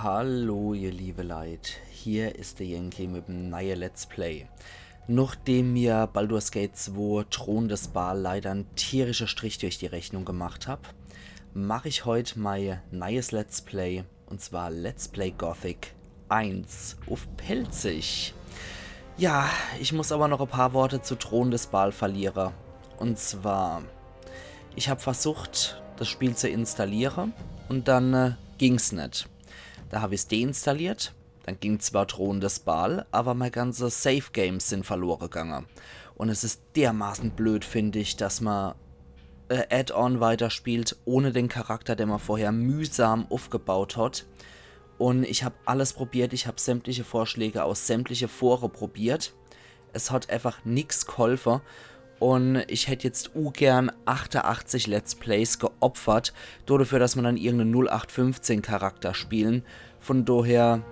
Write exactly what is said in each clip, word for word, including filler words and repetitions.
Hallo, ihr liebe Leit, hier is de Yankee mit'm neie Let's Play. Nochdem mir Baldur's Gate zwei Thron des Bhaal leider en tierische Strich durch die Rechnung gemacht hab, mach ich heut mei neies Let's Play, und zwar Let's Play Gothic eins uff Pälzisch. Ja, ich muss aber noch e paar Worte zu Thron des Bhaal verliere. Und zwar, ich hab versucht, das Spiel zu installiere und dann äh, ging's net. Da hab ich's deinstalliert, dann ging zwar Thron des Bhaal, aber mei ganze Save Games sin verlore gange. Und es is dermaßen blöd, find ich, dass ma äh, Add-on weiterspielt, ohne den Charakter, den ma vorher mühsam uffgebaut hat. Und ich hab alles probiert, ich hab sämtliche Vorschläge aus sämtliche Fore probiert. Es hat einfach nix gholfe. Und ich hätt jetzt ugern achtundachtzig Let's Plays geopfert, nur dafür, dass ma dann irgenden null acht fünfzehn Charakter spielen. Von daher,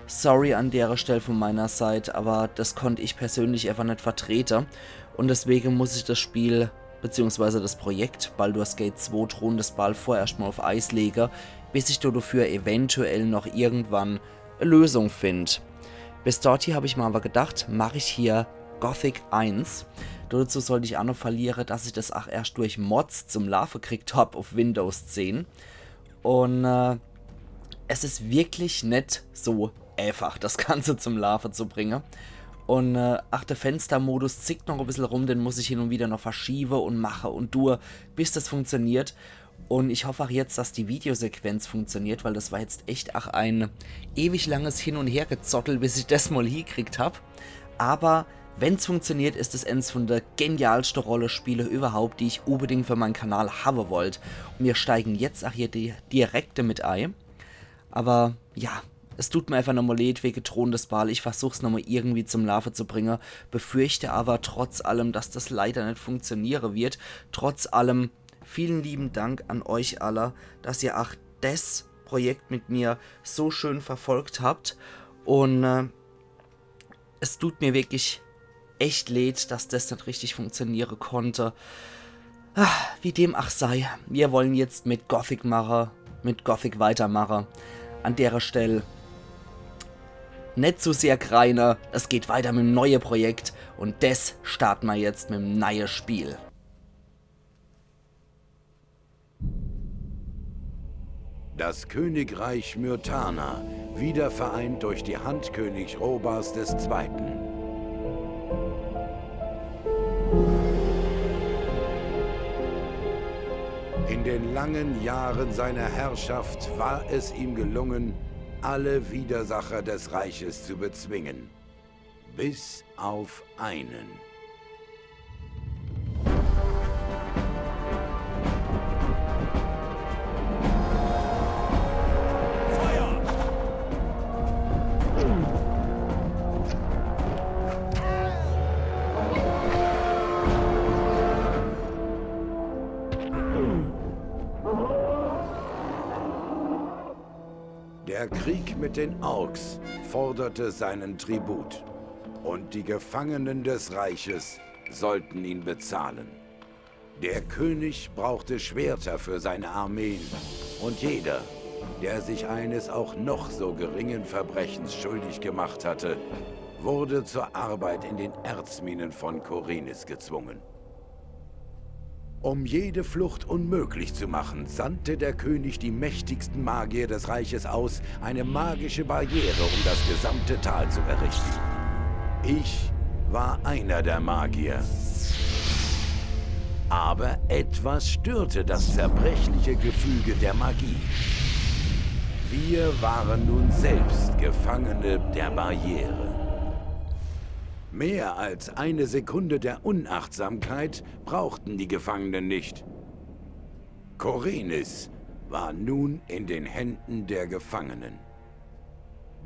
sorry an dere Stell von meiner Seit, aber das konnt ich persönlich einfach net vertrete. Und deswegen muss ich das Spiel, beziehungsweise das Projekt Baldur's Gate zwei Thron des Bhaal, vorerscht mal auf Eis lege, bis ich do dafür eventuell noch irgendwann e Lösung find. Bis dorthin hab ich ma aber gedacht, mach ich hier Gothic eins. Dazu sollt ich auch noch verliere, dass ich das auch erscht durch Mods zum Laafe gekriegt hab auf Windows zehn. Und äh, es is wirklich net so einfach, das Ganze zum Laafe zu bringe. Und äh, ach, der Fenstermodus zickt noch e bissel rum, den muss ich hin und wieder noch verschiewe und mache und tue, bis das funktioniert. Und ich hoff auch jetzt, dass die Videosequenz funktioniert, weil das war jetzt echt ach ein ewig langes Hin- und Hergezottel, bis ich das mal hiekriegt hab. Aber wenn's funktioniert, is es eins von der genialste Rollenspiele überhaupt, die ich unbedingt für mein Kanal habe wollt. Und mir steigen jetzt auch hier di-, direkt damit ei. Aber ja, es tut mir einfach nochmal leid wege Thron des Bhaal. Ich versuch's nochmal irgendwie zum Laafe zu bringe. Befürchte aber trotz allem, dass das leider net funktioniere wird. Trotz allem vielen lieben Dank an euch alle, dass ihr auch das Projekt mit mir so schön verfolgt habt. Und äh, es tut mir wirklich echt leid, dass das net richtig funktioniere konnte. Ah, wie dem ach sei, wir wollen jetzt mit Gothic mache, mit Gothic weitermache. An dere Stell net zu sehr greine, es geht weiter mit dem neue Projekt und das starte ma jetzt mit dem neue Spiel. Das Königreich Myrtana, wiedervereint durch die Hand König Rhobar des Zweiten. In den langen Jahren seiner Herrschaft war es ihm gelungen, alle Widersacher des Reiches zu bezwingen. Bis auf einen. Der Krieg mit den Orks forderte seinen Tribut, und die Gefangenen des Reiches sollten ihn bezahlen. Der König brauchte Schwerter für seine Armeen, und jeder, der sich eines auch noch so geringen Verbrechens schuldig gemacht hatte, wurde zur Arbeit in den Erzminen von Khorinis gezwungen. Um jede Flucht unmöglich zu machen, sandte der König die mächtigsten Magier des Reiches aus, eine magische Barriere, um das gesamte Tal zu errichten. Ich war einer der Magier. Aber etwas störte das zerbrechliche Gefüge der Magie. Wir waren nun selbst Gefangene der Barriere. Mehr als eine Sekunde der Unachtsamkeit brauchten die Gefangenen nicht. Khorinis war nun in den Händen der Gefangenen.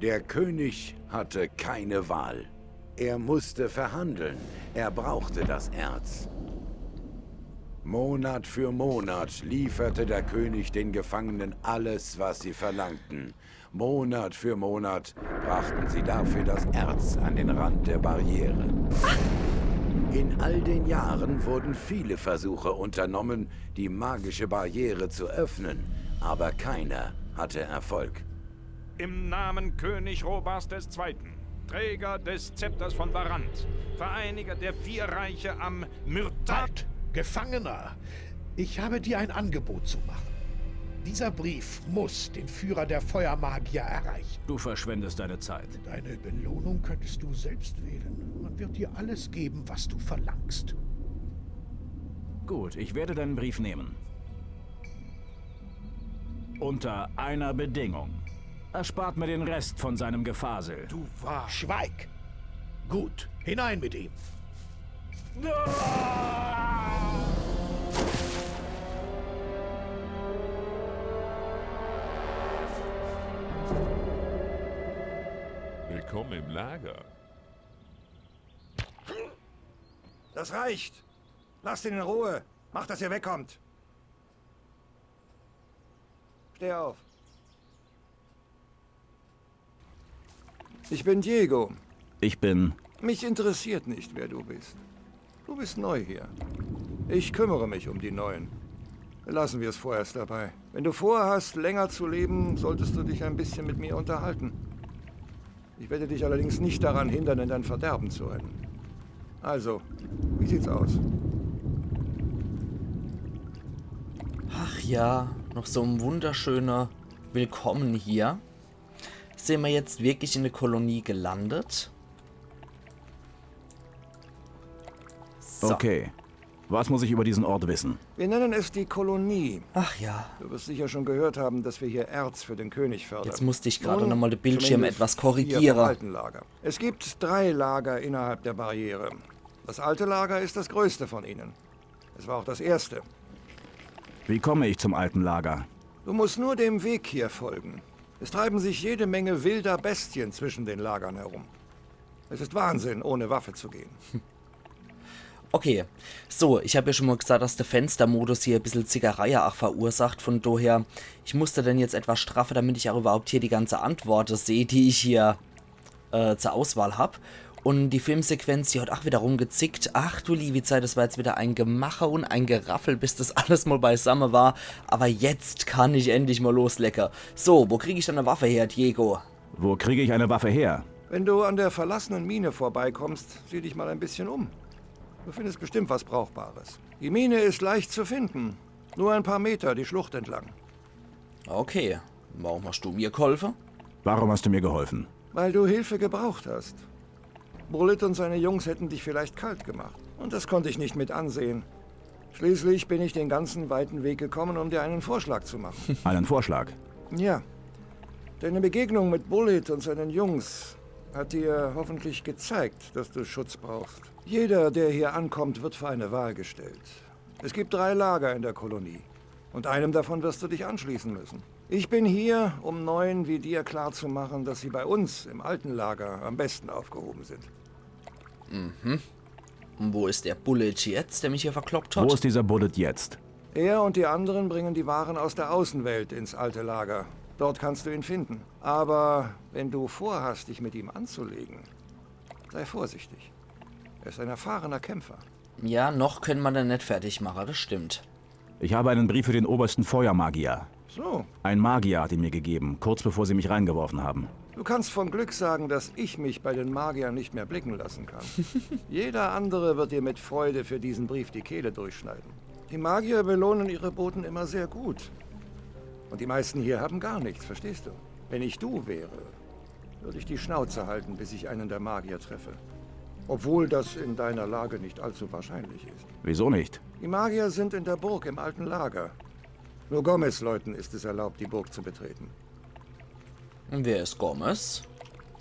Der König hatte keine Wahl. Er musste verhandeln. Er brauchte das Erz. Monat für Monat lieferte der König den Gefangenen alles, was sie verlangten. Monat für Monat brachten sie dafür das Erz an den Rand der Barriere. In all den Jahren wurden viele Versuche unternommen, die magische Barriere zu öffnen, aber keiner hatte Erfolg. Im Namen König Robars des Zweiten, Träger des Zepters von Varant, Vereiniger der vier Reiche am Myrtal. Halt! Gefangener! Ich habe dir ein Angebot zu machen. Dieser Brief muss den Führer der Feuermagier erreichen. Du verschwendest deine Zeit. Deine Belohnung könntest du selbst wählen. Man wird dir alles geben, was du verlangst. Gut, ich werde deinen Brief nehmen. Unter einer Bedingung. Erspart mir den Rest von seinem Gefasel. Schweig! Gut, hinein mit ihm. Willkommen im Lager. Das reicht! Lasst ihn in Ruhe! Macht, dass ihr wegkommt! Steh auf. Ich bin Diego. Ich bin. Mich interessiert nicht, wer du bist. Du bist neu hier. Ich kümmere mich um die Neuen. Lassen wir es vorerst dabei. Wenn du vorhast, länger zu leben, solltest du dich ein bisschen mit mir unterhalten. Ich werde dich allerdings nicht daran hindern, in dein Verderben zu rennen. Also, wie sieht's aus? Ach ja, noch so ein wunderschöner Willkommen hier. Sind wir jetzt wirklich in der Kolonie gelandet? So. Okay. Was muss ich über diesen Ort wissen? Wir nennen es die Kolonie. Ach ja. Du wirst sicher schon gehört haben, dass wir hier Erz für den König fördern. Jetzt musste ich gerade Nun, noch mal den Bildschirm zumindest etwas hier vom korrigieren. Alten Lager. Es gibt drei Lager innerhalb der Barriere. Das alte Lager ist das größte von ihnen. Es war auch das erste. Wie komme ich zum alten Lager? Du musst nur dem Weg hier folgen. Es treiben sich jede Menge wilder Bestien zwischen den Lagern herum. Es ist Wahnsinn, ohne Waffe zu gehen. Okay, so, ich hab ja schon mal gesagt, dass der Fenstermodus hier ein bisschen Zickerei auch verursacht. Von daher, ich musste den jetzt etwas straffe, damit ich auch überhaupt hier die ganze Antworten sehe, die ich hier äh, zur Auswahl hab. Und die Filmsequenz, die hat auch wieder rumgezickt. Ach du liebe Zeit, das war jetzt wieder ein Gemache und ein Geraffel, bis das alles mal beisammen war. Aber jetzt kann ich endlich mal loslecken. So, wo krieg ich dann eine Waffe her, Diego? Wo kriege ich eine Waffe her? Wenn du an der verlassenen Mine vorbeikommst, sieh dich mal ein bisschen um. Du findest bestimmt was Brauchbares. Die Mine ist leicht zu finden. Nur ein paar Meter die Schlucht entlang. Okay, warum hast du mir geholfen? Warum hast du mir geholfen? Weil du Hilfe gebraucht hast. Bullet und seine Jungs hätten dich vielleicht kalt gemacht. Und das konnte ich nicht mit ansehen. Schließlich bin ich den ganzen weiten Weg gekommen, um dir einen Vorschlag zu machen. Einen Vorschlag. Ja. Deine Begegnung mit Bullet und seinen Jungs hat dir hoffentlich gezeigt, dass du Schutz brauchst. Jeder, der hier ankommt, wird vor eine Wahl gestellt. Es gibt drei Lager in der Kolonie. Und einem davon wirst du dich anschließen müssen. Ich bin hier, um Neuen wie dir klarzumachen, dass sie bei uns im alten Lager am besten aufgehoben sind. Und wo ist der Bullet jetzt, der mich hier verkloppt hat? Wo ist dieser Bullet jetzt? Er und die anderen bringen die Waren aus der Außenwelt ins alte Lager. Dort kannst du ihn finden. Aber wenn du vorhast, dich mit ihm anzulegen, sei vorsichtig. Er ist ein erfahrener Kämpfer. Ja, noch können wir den nicht fertig machen, das stimmt. Ich habe einen Brief für den obersten Feuermagier. So, Ein Magier hat ihn mir gegeben, kurz bevor sie mich reingeworfen haben. Du kannst von Glück sagen, dass ich mich bei den Magiern nicht mehr blicken lassen kann. Jeder andere wird dir mit Freude für diesen Brief die Kehle durchschneiden. Die Magier belohnen ihre Boten immer sehr gut. Und die meisten hier haben gar nichts, verstehst du? Wenn ich du wäre, würde ich die Schnauze halten, bis ich einen der Magier treffe. Obwohl das in deiner Lage nicht allzu wahrscheinlich ist. Wieso nicht? Die Magier sind in der Burg im alten Lager. Nur Gomez-Leuten ist es erlaubt, die Burg zu betreten. Und wer ist Gomez?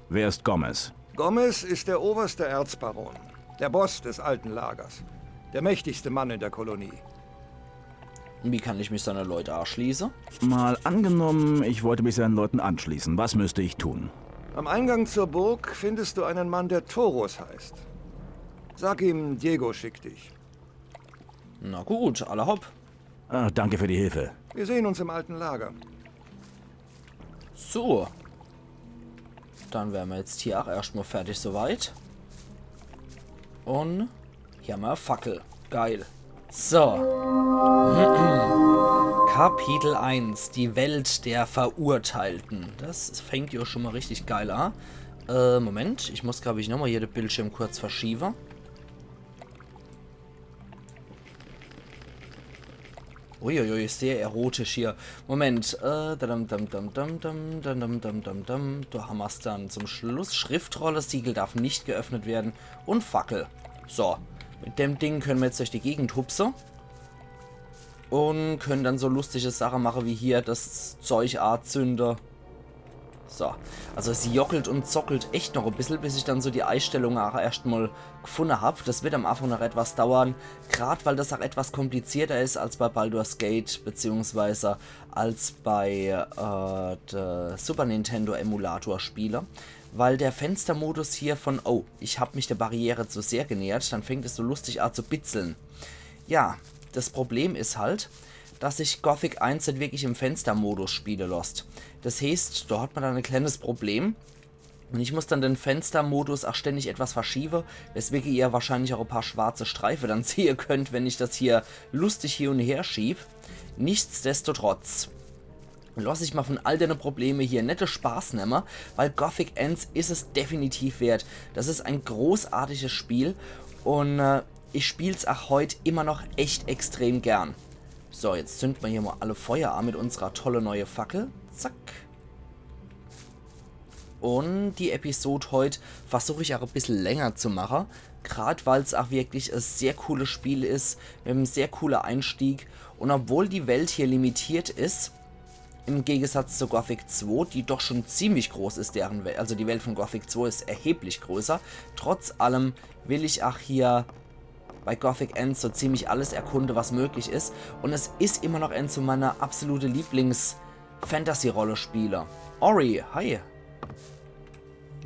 Wer ist Gomez? Gomez ist der oberste Erzbaron, der Boss des alten Lagers, der mächtigste Mann in der Kolonie. Und wie kann ich mich seine Leute anschließen? Mal angenommen, ich wollte mich seinen Leuten anschließen. Was müsste ich tun? Am Eingang zur Burg findest du einen Mann, der Torus heißt. Sag ihm, Diego schickt dich. Na gut, alla hopp. Ah, danke für die Hilfe. Wir sehen uns im alten Lager. So. Dann wären wir jetzt hier auch erstmal fertig soweit. Und hier haben wir eine Fackel. Geil. So. Kapitel eins, die Welt der Verurteilten. Das fängt jo schon mal richtig geil an. Äh, Moment, ich muss, glaub ich, nochmal hier de Bildschirm kurz verschiewe. Uiuiui, sehr erotisch hier. Moment, äh, dadam, dam, dam, dam, dam, dadam, dam, dam, dam. Do hammer's dann zum Schluss. Schriftrolle, Siegel darf nicht geöffnet werden. Und Fackel. So, mit dem Ding können wir jetzt durch die Gegend hupse. Und können dann so lustige Sache mache wie hier das Zeug azünde. So, also sie jockelt und zockelt echt noch e bissel, bis ich dann so die Eistellung auch erscht mal gefunde hab. Das wird am Anfang noch etwas dauern, grad weil das auch etwas komplizierter ist als bei Baldur's Gate, beziehungsweise als bei, äh, de Super Nintendo Emulator Spiele. Weil der Fenstermodus hier von, oh, ich hab mich der Barriere zu sehr genähert, dann fängt es so lustig an zu bitzeln. Ja, das Problem ist halt, dass sich Gothic eins nicht wirklich im Fenstermodus spiele lässt. Das heißt, da hat man dann ein kleines Problem. Und ich muss dann den Fenstermodus auch ständig etwas verschiebe, weswegen ihr wahrscheinlich auch ein paar schwarze Streife dann sehen könnt, wenn ich das hier lustig hier und her schieb. Nichtsdestotrotz lass ich mal von all deine Probleme hier nette Spaß nemme, weil Gothic eins ist es definitiv wert. Das ist ein großartiges Spiel und, äh, ich spiel's auch heut immer noch echt extrem gern. So, jetzt zünden wir hier mal alle Feuer an mit unserer tolle neue Fackel. Zack. Und die Episode heut versuche ich auch ein bisschen länger zu machen. Grad weil's auch wirklich ein sehr cooles Spiel ist, mit einem sehr coolen Einstieg. Und obwohl die Welt hier limitiert ist, im Gegensatz zu Gothic zwei, die doch schon ziemlich groß ist, deren Welt, also die Welt von Gothic zwei ist erheblich größer, trotz allem will ich auch hier bei Gothic eins so ziemlich alles erkunde, was möglich ist. Und es ist immer noch eins meiner absolute Lieblings-Fantasy-Rolle-Spiele. Ori, hi.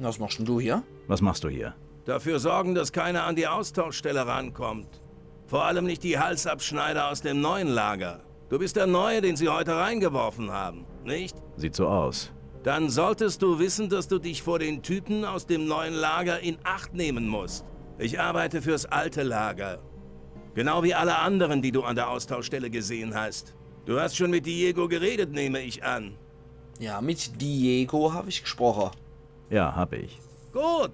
Was machst denn du hier? Was machst du hier? Dafür sorgen, dass keiner an die Austauschstelle rankommt. Vor allem nicht die Halsabschneider aus dem neuen Lager. Du bist der Neue, den sie heute reingeworfen haben, nicht? Sieht so aus. Dann solltest du wissen, dass du dich vor den Typen aus dem neuen Lager in Acht nehmen musst. Ich arbeite fürs alte Lager. Genau wie alle anderen, die du an der Austauschstelle gesehen hast. Du hast schon mit Diego geredet, nehme ich an. Ja, mit Diego hab ich gesprochen. Ja, hab ich. Gut,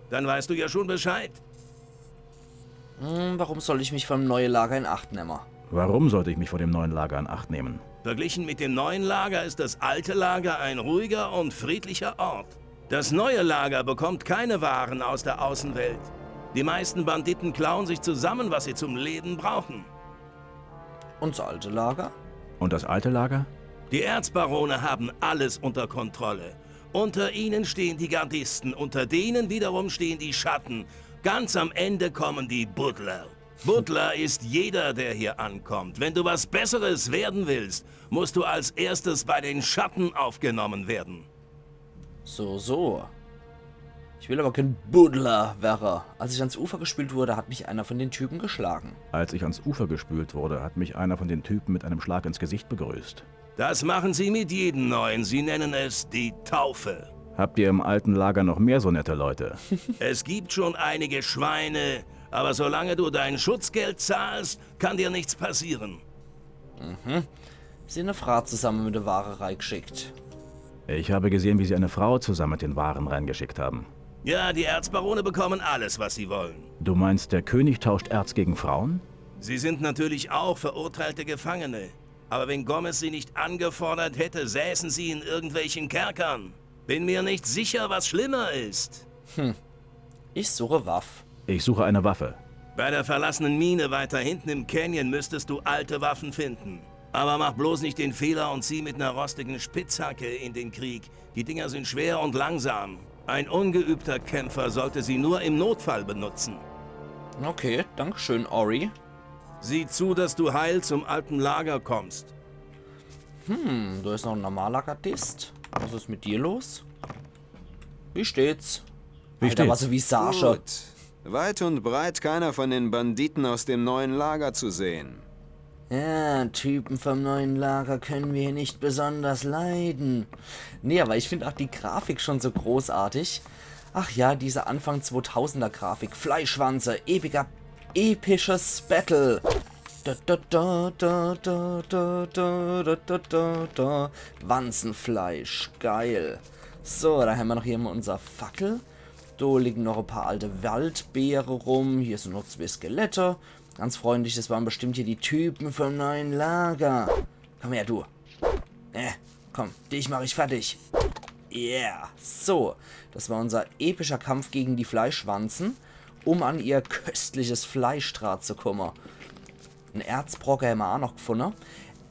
dann weißt du ja schon Bescheid. Hm, warum soll ich mich vor dem neuen Lager in Acht nehmen? Warum sollte ich mich vor dem neuen Lager in Acht nehmen? Verglichen mit dem neuen Lager ist das alte Lager ein ruhiger und friedlicher Ort. Das neue Lager bekommt keine Waren aus der Außenwelt. Die meisten Banditen klauen sich zusammen, was sie zum Leben brauchen. Und das alte Lager? Und das alte Lager? Die Erzbarone haben alles unter Kontrolle. Unter ihnen stehen die Gardisten, unter denen wiederum stehen die Schatten. Ganz am Ende kommen die Buddler. Buddler ist jeder, der hier ankommt. Wenn du was Besseres werden willst, musst du als erstes bei den Schatten aufgenommen werden. So, so. Ich will aber kein Buddler werre. Als ich ans Ufer gespült wurde, hat mich einer von den Typen geschlagen. Als ich ans Ufer gespült wurde, hat mich einer von den Typen mit einem Schlag ins Gesicht begrüßt. Das machen sie mit jedem Neuen. Sie nennen es die Taufe. Habt ihr im alten Lager noch mehr so nette Leute? Es gibt schon einige Schweine, aber solange du dein Schutzgeld zahlst, kann dir nichts passieren. Mhm. Sie eine Frau zusammen mit der Ware reingeschickt. Ich habe gesehen, wie sie eine Frau zusammen mit den Waren reingeschickt haben. Ja, die Erzbarone bekommen alles, was sie wollen. Du meinst, der König tauscht Erz gegen Frauen? Sie sind natürlich auch verurteilte Gefangene. Aber wenn Gomez sie nicht angefordert hätte, säßen sie in irgendwelchen Kerkern. Bin mir nicht sicher, was schlimmer ist. Hm. Ich suche Waff. Ich suche eine Waffe. Bei der verlassenen Mine weiter hinten im Canyon müsstest du alte Waffen finden. Aber mach bloß nicht den Fehler und zieh mit einer rostigen Spitzhacke in den Krieg. Die Dinger sind schwer und langsam. Ein ungeübter Kämpfer sollte sie nur im Notfall benutzen. Okay, danke schön, Ori. Sieh zu, dass du heil zum alten Lager kommst. Hm, da ist noch ein normaler Gardist. Was ist mit dir los? Wie steht's? Wie Alter, steht's? Was e Visage. Gut. Weit und breit keiner von den Banditen aus dem neuen Lager zu sehen. Ja, Typen vom neuen Lager können wir hier nicht besonders leiden. Nee, aber ich find auch die Grafik schon so großartig. Ach ja, diese Anfang zweitausender Grafik. Fleischwanze, epiker, episches Battle. Da, da, da, da, da, da, da, da, da, da, da. Wanzenfleisch, geil. So, dann hämmer noch hier mol unser Fackel. Do liegen noch e paar alte Waldbeere rum. Hier sin noch zwee Skelette. Ganz freundlich, das waren bestimmt hier die Typen vom neuen Lager. Komm her, du. Äh, komm, dich mach ich fertig. Yeah. So, das war unser epischer Kampf gegen die Fleischwanzen, um an ihr köstliches Fleisch dra zu kumme. En Erzbrocke hämmer aa noch gfunne.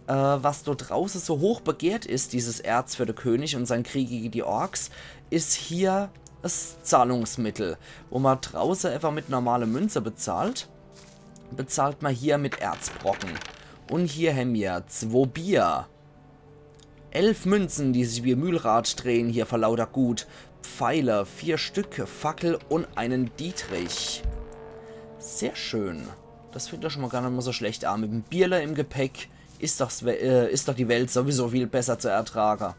Äh, was do drauße so hoch begehrt is, dieses Erz für de König und sein Krieg gegen die Orks, is hier es Zahlungsmittel, wo mer drauße einfach mit normale Münze bezahlt, bezahlt mer hier mit Erzbrocken. Und hier hämmer zwo Bier. Elf Münzen, die sich wie e Mühlrad drehen hier vor lauter Gut. Pfeile, vier Stück, Fackel und einen Dietrich. Sehr schön. Das fängt doch schon mol gar net mol so schlecht a. Mit em Bierle im Gepäck is doch, äh, is doch die Welt sowieso viel besser zu ertrage.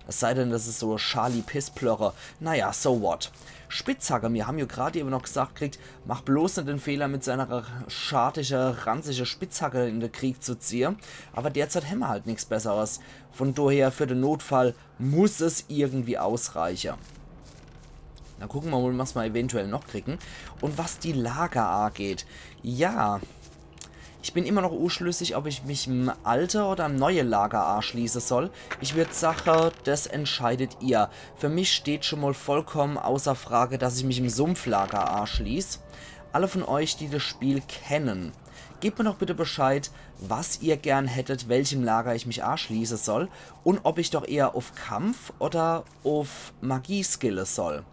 Es sei denn, das is so Charlie Pissplörre. Naja, so what. Spitzhacke, mir hämmer jo grad ewe noch gesagt kriegt, mach bloß net den Fehler, mit seiner schadische, ranzische Spitzhacke in de Krieg zu ziehe. Aber derzeit hämmer halt nix Besseres. Von daher, für den Notfall muss es irgendwie ausreiche. Dann gucke mer mol, was mer eventuell noch kriegen. Und was die Lager ageht, ja, ich bin immer noch unschlüssig, ob ich mich em alte oder em neue Lager aschließe soll. Ich würd sache, das entscheidet ihr. Für mich steht schon mol vollkommen außer Frage, dass ich mich em Sumpflager aschließ. Alle von euch, die das Spiel kennen, gebt mir doch bitte Bescheid, was ihr gern hättet, welchem Lager ich mich aschließe soll und ob ich doch eher auf Kampf oder auf Magie skille soll.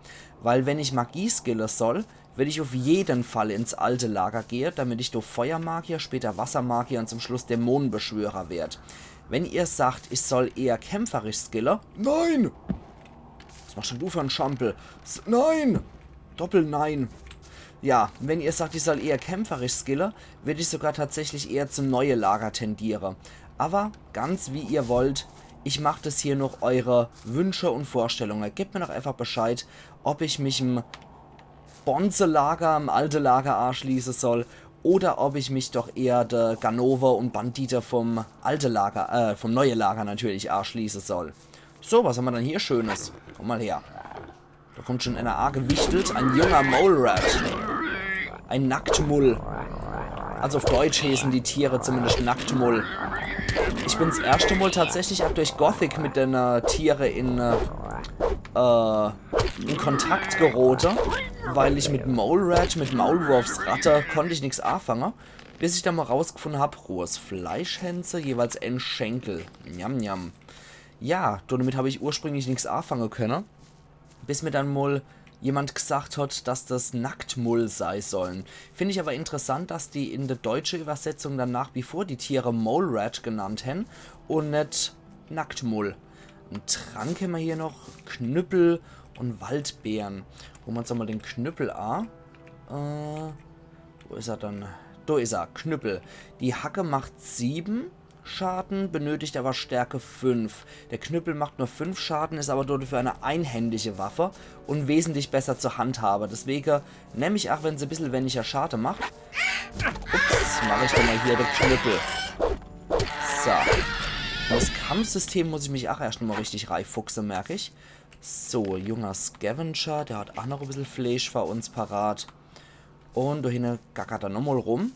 Weil wenn ich Magie skille soll, will ich auf jeden Fall ins alte Lager gehe, damit ich do Feuermagier, später Wassermagier und zum Schluss Dämonenbeschwörer werd. Wenn ihr sagt, ich soll eher kämpferisch skille, nein! Was machst denn du für en Schampel? S-, nein! Doppel-Nein. Ja, wenn ihr sagt, ich soll eher kämpferisch skille, würd ich sogar tatsächlich eher zum neue Lager tendiere. Aber ganz wie ihr wollt, ich mach das hier noch eure Wünsche und Vorstellungen. Gebt mir doch einfach Bescheid, ob ich mich em Bonze-Lager, em alte Lager aschließe soll oder ob ich mich doch eher de Ganove und Bandite vom alte Lager, äh, vom neue Lager natürlich aschließe soll. So, was hämmer dann hier Schönes? Komm mol her. Da kommt schon einer agewichtelt, ein junger Mole Rat. Ein Nacktmull. Also auf Deutsch heißen die Tiere zumindest Nacktmull. Ich bin's erschte Mol tatsächlich auch durch Gothic mit den, äh, Tiere in, äh, äh, in Kontakt gerote, weil ich mit Mole Rat, mit Maulwurfsratte, konnt ich nix afange, bis ich dann mol rausgefunde hab, rohes Fleisch hänse, jeweils en Schenkel. Njam, njam. Ja, damit hab ich ursprünglich nix afange könne, bis mir dann mol jemand gesagt hat, dass das Nacktmull sei sollen. Find ich aber interessant, dass die in der deutsche Übersetzung dann nach wie vor die Tiere Mole Rat genannt hän und net Nacktmull. En Trank hämmer hier noch, Knüppel und Waldbeeren. Holen mer uns doch mol den Knüppel a. Äh, wo is er dann? Do is er, Knüppel. Die Hacke macht sieben Schaden, benötigt aber Stärke fünf. Der Knüppel macht nur fünf Schaden, is aber dafür eine einhändige Waffe und wesentlich besser zu handhabe. Deswege nemm ich, auch wenn se bissel weniger Schade macht. Ups, mach ich doch mol hier de Knüppel. So. In das Kampfsystem muss ich mich auch erscht mol richtig reifuchse, merk ich. So, junger Scavenger, der hat auch noch e bissel Fleisch für uns parat. Und do hinne gackert er nochmol rum.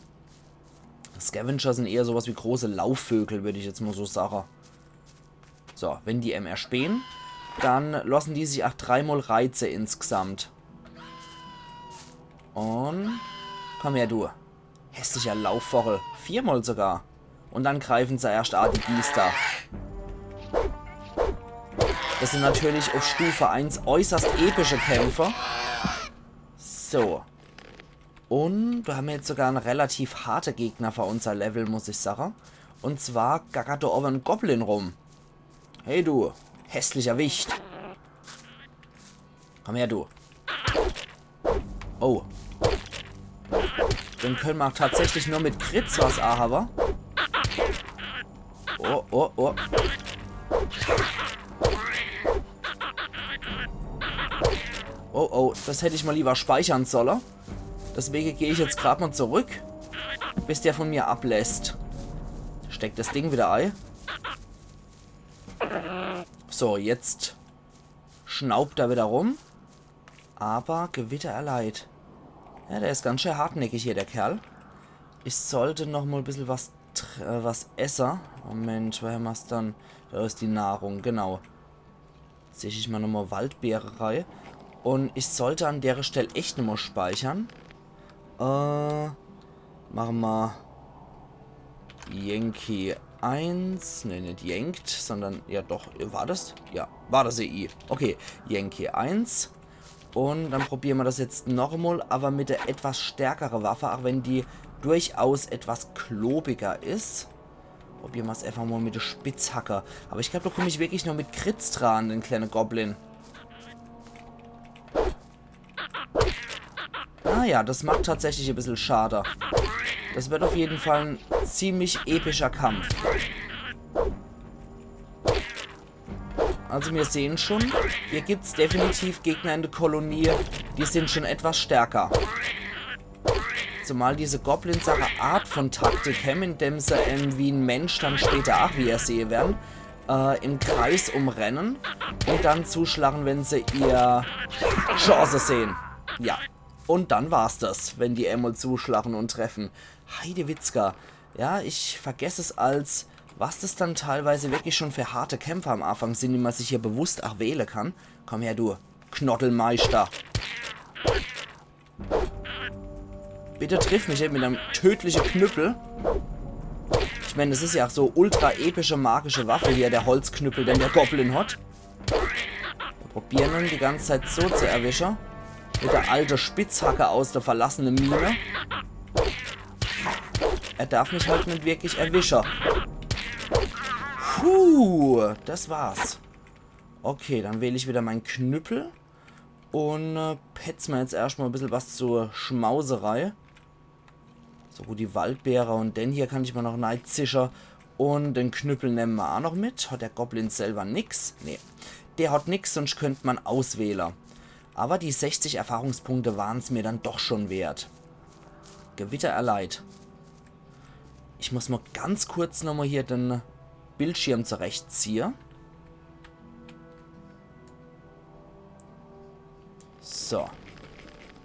Scavenger sind eher sowas wie große Laufvögel, würd ich jetzt mol so sage. So, wenn die em erspähen, dann lassen die sich auch dreimol reize insgesamt. Und komm her, du. Hässlicher Laufvogel. Viermol sogar. Und dann greifen se erscht a, die Biester. Das sind natürlich auf Stufe eins äußerst epische Kämpfe. So. Und do hämmer jetzt sogar en relativ harte Gegner für unser Level, muss ich sage. Und zwar gackert do owwe en Goblin rum. Hey du, hässlicher Wicht. Komm her, du. Oh. Den könne mer tatsächlich nur mit Crits was ahawwe. Oh, oh, oh. Oh, oh, das hätt ich mol lieber speichern solle. Deswege geh ich jetzt grad mol zurück. bis der von mir ablässt. Steck das Ding wieder ei. So, jetzt schnaubt er wieder rum. Aber Gewitter erleidet. Ja, der is ganz schön hartnäckig hier, der Kerl. Ich sollt noch mol bissel was tr-, äh, was esse. Moment, wo hämmer's dann? Da is die Nahrung, genau. Sicher ich mol nochmol Waldbeere rei. Un ich sollt an dere Stell echt nochmol speichere. Äh, mache mer Yankee eins. Ne, net Yanked, sondern, ja doch, war das? Ja, war das E I. Okay, Yankee eins. Un dann probiere mer das jetzt nochmol, aber mit der etwas stärkere Waffe, auch wenn die durchaus etwas klobiger is. Probiere mer's einfach mol mit der Spitzhacke. Aber ich glaub, da komm ich wirklich nur mit Crits dran, den kleine Goblin. Ah ja, das macht tatsächlich e bissel Schade. Das wird auf jeden Fall en ziemlich epischer Kampf. Also wir sehen schon, hier gibt's definitiv Gegner in der Kolonie, die sind schon etwas stärker. Zumal diese Goblins e Art von Taktik hämmer, indem se, ähm, wie en Mensch dann später auch, wie er sehe werden, äh, im Kreis umrennen und dann zuschlagen, wenn se ihr Chance sehen. Ja, und dann war's das, wenn die einmal zuschlagen und treffen. Heidewitzka. Ja, ich vergess es als, was das dann teilweise wirklich schon für harte Kämpfer am Anfang sind, die man sich hier bewusst auch wähle kann. Komm her, du Knottelmeister. Bitte triff mich net mit einem tödlichen Knüppel. Ich mein, das is ja auch so ultra epische magische Waffe hier, der Holzknüppel, den der Goblin hat. Wir probieren ihn die ganze Zeit so zu erwischen. Mit der alte Spitzhacke aus der verlassenen Mine. Er darf mich halt net wirklich erwischen. Puh, das war's. Okay, dann wähl ich wieder mein Knüppel. Und, äh, petz mer jetzt erscht mal e bissel was zur Schmauserei. So gut, die Waldbeere und den hier kann ich mal noch neizische. Und den Knüppel nemme mer auch noch mit. Hat der Goblin selber nix? Nee. Der hat nix, sonst könnt man auswähle. Aber die sechzig Erfahrungspunkte waren's mir dann doch schon wert. Gewitter erleidet. Ich muss mal ganz kurz nochmal hier den Bildschirm zurechtziehe. So.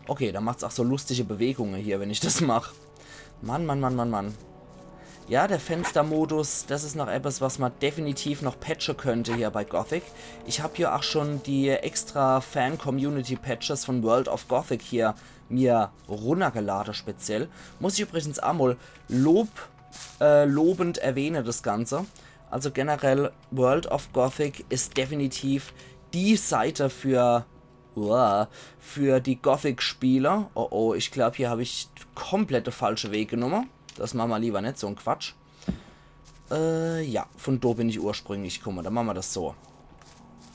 Okay, da macht's auch so lustige Bewegungen hier, wenn ich das mach. Mann, Mann, Mann, Mann, Mann. Ja, der Fenstermodus, das is noch etwas, was man definitiv noch patche könnte hier bei Gothic. Ich hab hier auch schon die extra Fan-Community-Patches von World of Gothic hier mir runnergelade speziell. Muss ich übrigens auch mal Lob, äh, lobend erwähne, das Ganze. Also generell, World of Gothic is definitiv die Seite für, uah, für die Gothic-Spieler. Oh oh, ich glaub, hier hab ich komplett de falsche Weg genommen. Das mache mer lieber net, so en Quatsch. Äh, ja, von do bin ich ursprünglich gekommen. Dann mache mer das so.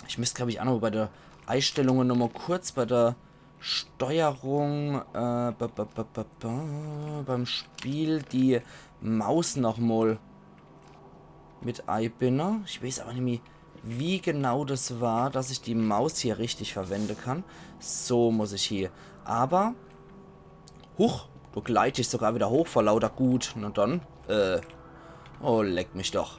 Ich müsst, glaub ich, auch noch bei der Einstellungen nochmal kurz bei der Steuerung, äh, ba, ba, ba, ba, ba, beim Spiel die Maus nochmal mit eibinne. Ich weiß aber nimmi, wie genau das war, dass ich die Maus hier richtig verwende kann. So muss ich hier. Aber, huch, du gleitest sogar wieder hoch vor lauter Gut. Na dann, äh, oh, leck mich doch.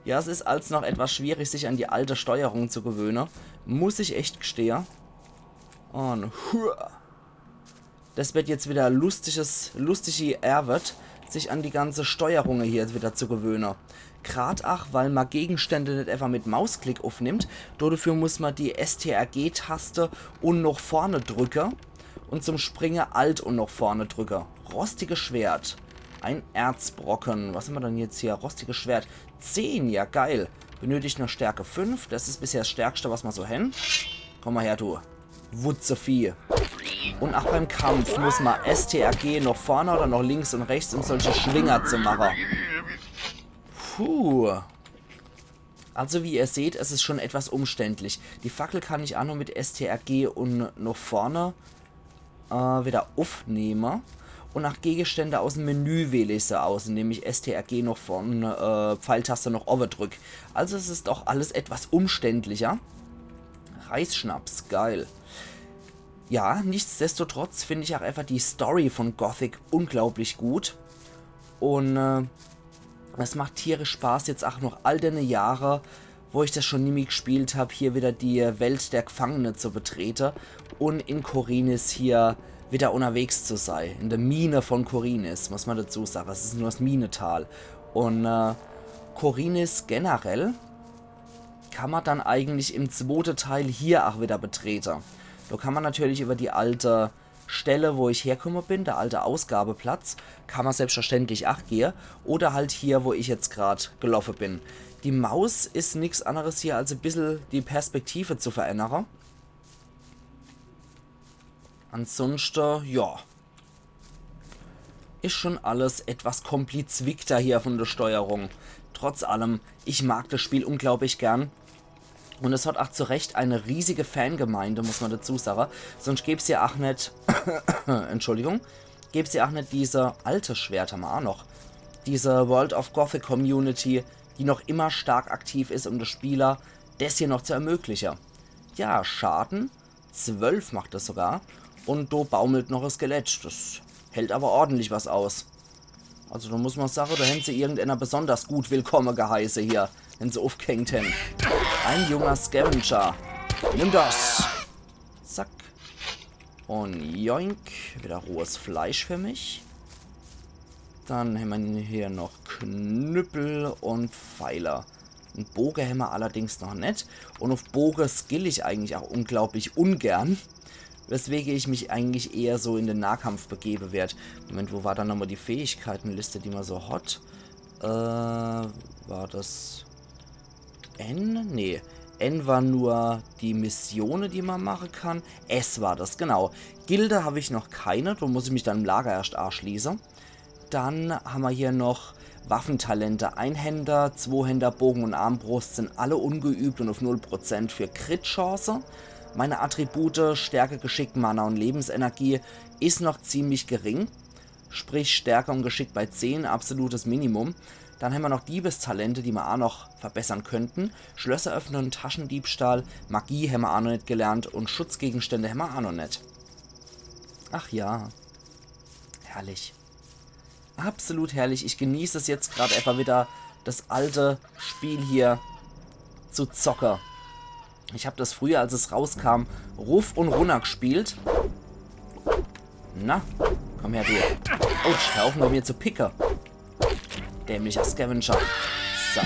Ja, es is als noch etwas schwierig, sich an die alte Steuerung zu gewöhne. Muss ich echt gestehe. Und hua. Das wird jetzt wieder lustiges, lustige Arbeit, sich an die ganze Steuerunge hier wieder zu gewöhne. Grad ach, weil man Gegenstände net einfach mit Mausklick uffnimmt. Dodefür muss man die S T R G-Taste und noch vorne drücke. Und zum Springe Alt und noch vorne drücke. Rostiges Schwert. Ein Erzbrocken. Was hämmer dann jetzt hier? Rostiges Schwert. Zehn, ja geil. Benötigt noch Stärke fünf. Das is bisher das Stärkste, was mer so hen. Komm mal her, du Wutzevieh. Und auch beim Kampf muss man S T R G noch vorne oder noch links und rechts, um solche Schwinger zu machen. Puh. Also wie ihr seht, es is schon etwas umständlich. Die Fackel kann ich auch nur mit S T R G und noch vorne äh, wieder uffnehme. Und nach Gegenstände aus dem Menü wähle ich se aus, indem ich S T R G noch von äh, Pfeiltaste noch owwe drück. Also es is doch alles etwas umständlicher. Reisschnaps, geil. Ja, nichtsdestotrotz find ich ach einfach die Story von Gothic unglaublich gut. Un äh, es macht tierisch Spaß, jetzt ach noch all denne Jahre, wo ich das schon nimmi gespielt hab, hier wieder die Welt der Gefangene zu betrete un in Khorinis hier wieder unterwegs zu sei. In der Mine von Khorinis, muss man dazu sage. Es is nur das Minetal. Un äh, Khorinis generell kann man dann eigentlich im zwote Teil hier ach wieder betrete. Do kann man natürlich über die alte Stelle, wo ich herkomme bin, der alte Ausgabeplatz, kann man selbstverständlich ach gehe. Oder halt hier, wo ich jetzt grad geloffe bin. Die Maus is nix anderes hier, als e bissel die Perspektive zu verändere. Ansonsten, ja. Is schon alles etwas komplizierter hier von der Steuerung. Trotz allem, ich mag das Spiel unglaublich gern. Un es hat ach zu Recht eine riesige Fangemeinde, muss man dazu sage. Sonst gäb's ja ach net, Entschuldigung, gäb's ja ach net diese alte Schwerter mal ach noch. Diese World of Gothic Community, die noch immer stark aktiv is, um de Spieler des hier noch zu ermögliche. Ja, Schaden. Zwölf macht das sogar. Un do baumelt noch e Skelett. Das hält aber ordentlich was aus. Also da muss man sage, da hän se irgendeiner besonders gut willkomme geheiße hier, wenn se uffgehängt hän. Ein junger Scavenger. Nimm das. Zack. Un joink. Wieder rohes Fleisch für mich. Dann hämmer hier noch Knüppel un Pfeile. En Boge hämmer allerdings noch net. Un uff Boge skill ich eigentlich ach unglaublich ungern. Weswege ich mich eigentlich eher so in den Nahkampf begebe werd. Moment, wo war dann nochmal die Fähigkeitenliste, die man so hat? Äh, war das N? Nee. N war nur die Missione, die man mache kann. S war das, genau. Gilde hab ich noch keine, do muss ich mich dann im Lager erscht anschließe. Dann hämmer hier noch Waffentalente. Einhänder, Zwohänder, Bogen un Armbrust sin alle ungeübt un uff null Prozent für Crit-Chance. Meine Attribute, Stärke, Geschick, Mana un Lebensenergie, is noch ziemlich gering. Sprich, Stärke un Geschick bei zehn, absolutes Minimum. Dann hämmer noch Diebestalente, die mer ach noch verbessern könnten. Schlösser öffnen, Taschendiebstahl, Magie hämmer ach noch net gelernt un Schutzgegenstände hämmer ach noch net. Ach ja. Herrlich. Absolut herrlich. Ich genieß es jetzt grad einfach wieder, das alte Spiel hier zu zocke. Ich hab das früher, als es rauskam, ruff un runner gespielt. Na, komm her, du. Autsch, hör auf, bei mir zu picke. Dämlicher Scavenger. So.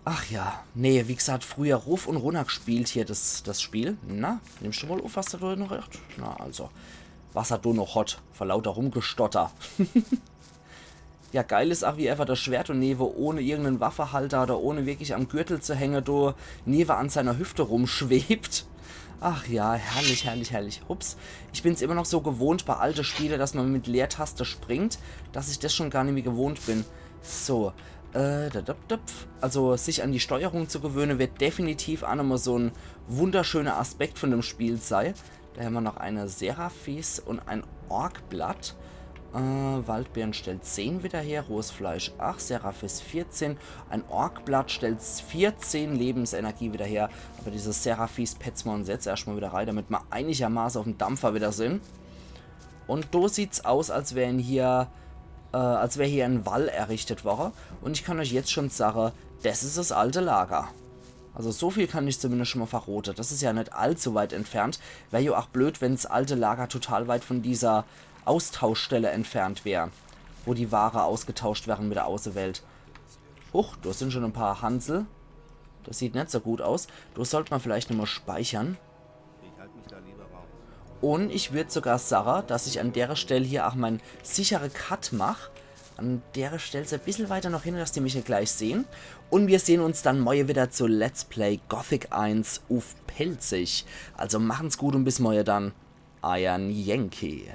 Ach ja, nee, wie gesagt, früher ruff un runner gespielt hier das, das Spiel. Na, nimmst du mal uff, was er do noch hat? Na, also, was er do noch hat, vor lauter Rumgestotter. Ja, geil is ach, wie einfach das Schwert do newe, ohne irgenden Waffehalter oder ohne wirklich am Gürtel zu hänge, do newe an seiner Hüfte rumschwebt. Ach ja, herrlich, herrlich, herrlich. Ups, ich bin's immer noch so gewohnt bei alte Spiele, dass man mit Leertaste springt, dass ich das schon gar nimmi gewohnt bin. So, äh, da, da, da, pf. Also sich an die Steuerung zu gewöhne, wird definitiv ach nochmal so en wunderschöner Aspekt von dem Spiel sei. Da hämmer noch eine Seraphis un ein Orkblatt. Äh, Waldbeeren stellt zehn wieder her, rohes Fleisch acht, Seraphis vierzehn. Ein Orkblatt stellt vierzehn Lebensenergie wieder her. Aber diese Seraphis petz mer uns jetzt erscht mal wieder rei, damit mer einigermaße uffm Dampfer wieder sin. Un do sieht's aus, als wär hier, äh, als wär hier en Wall errichtet worre. Un ich kann euch jetzt schon sage, das is das alte Lager. Also so viel kann ich zumindest schon mal verrote. Das is ja net allzu weit entfernt. Wär jo ach blöd, wenn's alte Lager total weit von dieser Austauschstelle entfernt wär, wo die Ware ausgetauscht wären mit der Außewelt. Huch, do sin schon e paar Hansel. Das sieht net so gut aus. Do sollt mer vielleicht nochmal speichern. Ich halt mich da lieber raus. Un ich würd sogar sage, dass ich an dere Stell hier ach mein sichere Cut mach. An dere Stell so e bissel weiter noch hin, dass die mich net gleich sehen. Un wir sehen uns dann morje wieder zu Let's Play Gothic eins uff Pälzisch. Also machen's gut un bis morje dann. Eiern Yankee.